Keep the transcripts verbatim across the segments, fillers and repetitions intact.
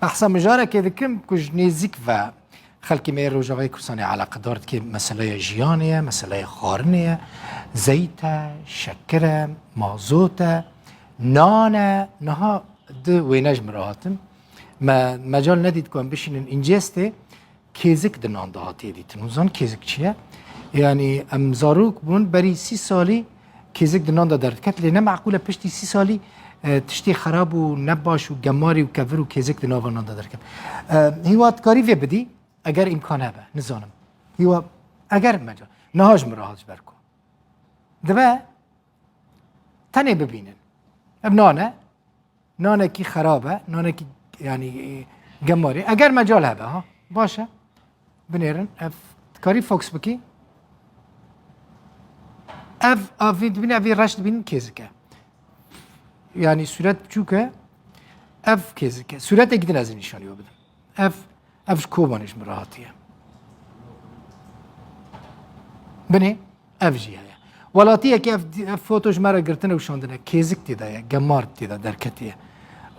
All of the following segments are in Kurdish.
Behsa mijarekê dikim ku ji nêzîk ve xelkê me yê Rojavayê Kurdistanê eleqedar dike, meseleya jiyanê ye, meseleya xwarinê ye, zeyt e, şekir e, mazot e, nan e. Niha du wêne ji min re hatin. Me mecal nedît ku em bişînin încestê. Kêzik di nan de hatiye dîtin. Hûn zan kêzik çi ye? Yanî em zarok bûn, berî sî salî kêzik di nan de derdiket. Lê ne meqûl e piştî sî salî, e, tiştê xerab û nebaş û gemarî û kevir û kêzik di nava nan de derket. E, hîwa dikarî vê bidî, eger îmkan hebe, nizanim. Hîwa, eger meca, niha ji min re hat ji ber ku. Dibe tenê bibînin. Ev nan e. Nanekî xerab e, nanekî, yanî, e, gemarî. Eger mecal hebe, ha, baş e. Binêrin, ev dikarî fokus bikî. Ev, avî dibîne, evî reş dibînin kêzik e. Yanî sûret biçûk e. Ev kêzik e. Sûretekî din ez ê nîşanî we bidim. Ev, ev ji Kobanê ji min re hatiye. Binê, ev jî heye. Welatiyekî ev, ev foto ji me re girtine û şandine. Kêzik tê de ye, gemar tê de derketiye.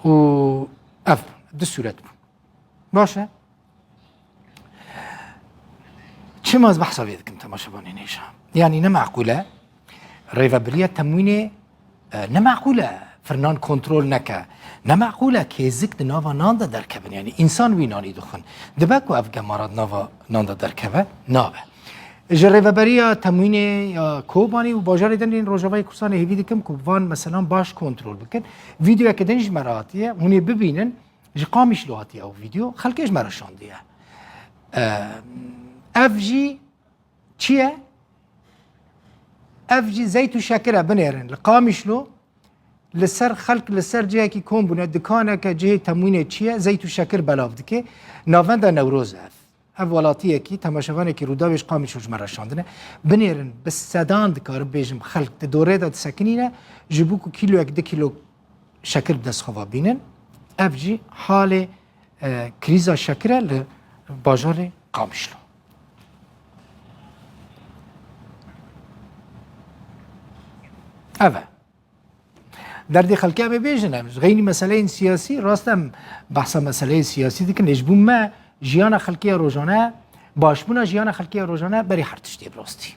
Û ev du sûret bû. Baş e. Çima ez behsa vê dikim temaşevanên hêja? Yanî ne meqûl e. Rêvebiriya temwînê, e, ne meqûl e firnan kontrol neke. Ne meqûl e kêzik di nava nan de derkevin. Yanî însan wî nanî dixwin. Dibe ku ev gemara di nava nan de derkeve? Nabe. Ji Rêveberiya Temwînê ya Kobanî û bajarê din ên Rojavayê Kurdistanê hêvî dikim ku van meselan baş kontrol bikin. Vîdeoyeke din ji me re hatiye, hûn ê bibînin, ji Qamişlo hatiye ew vîdeo, xelkê ji me re şandiye. E, ev jî çi ye? Ev jî zeyt û şekir e, binêrin. Li Qamişlo li ser xelk, li ser cihekî kom bûne, dikaneke cihê temwînê çi ye? Zeyt û şekir belav dike. Navenda Newroz e ev. Ev welatiyekî, temaşevanekî Rûdawê ji Qamişlo ji me re şandine. Binêrin, bi sedan dikarim bêjim, xelk di dorê de disekinîne, ji bo ku kîloyek, du kîlo şekir bi dest xwe ve bînin. Ev jî halê, e, krîza şekir e li bajarê Qamişlo. Ev e. Derdê xelkê em ê bêjin, em ji xeynî meseleyên siyasî, rast em behsa meseleyên siyasî dikin, lê ji bo me jiyana xelkê ya rojane, başbûna jiyana xelkê ya rojane berî her tiştê bi rastî.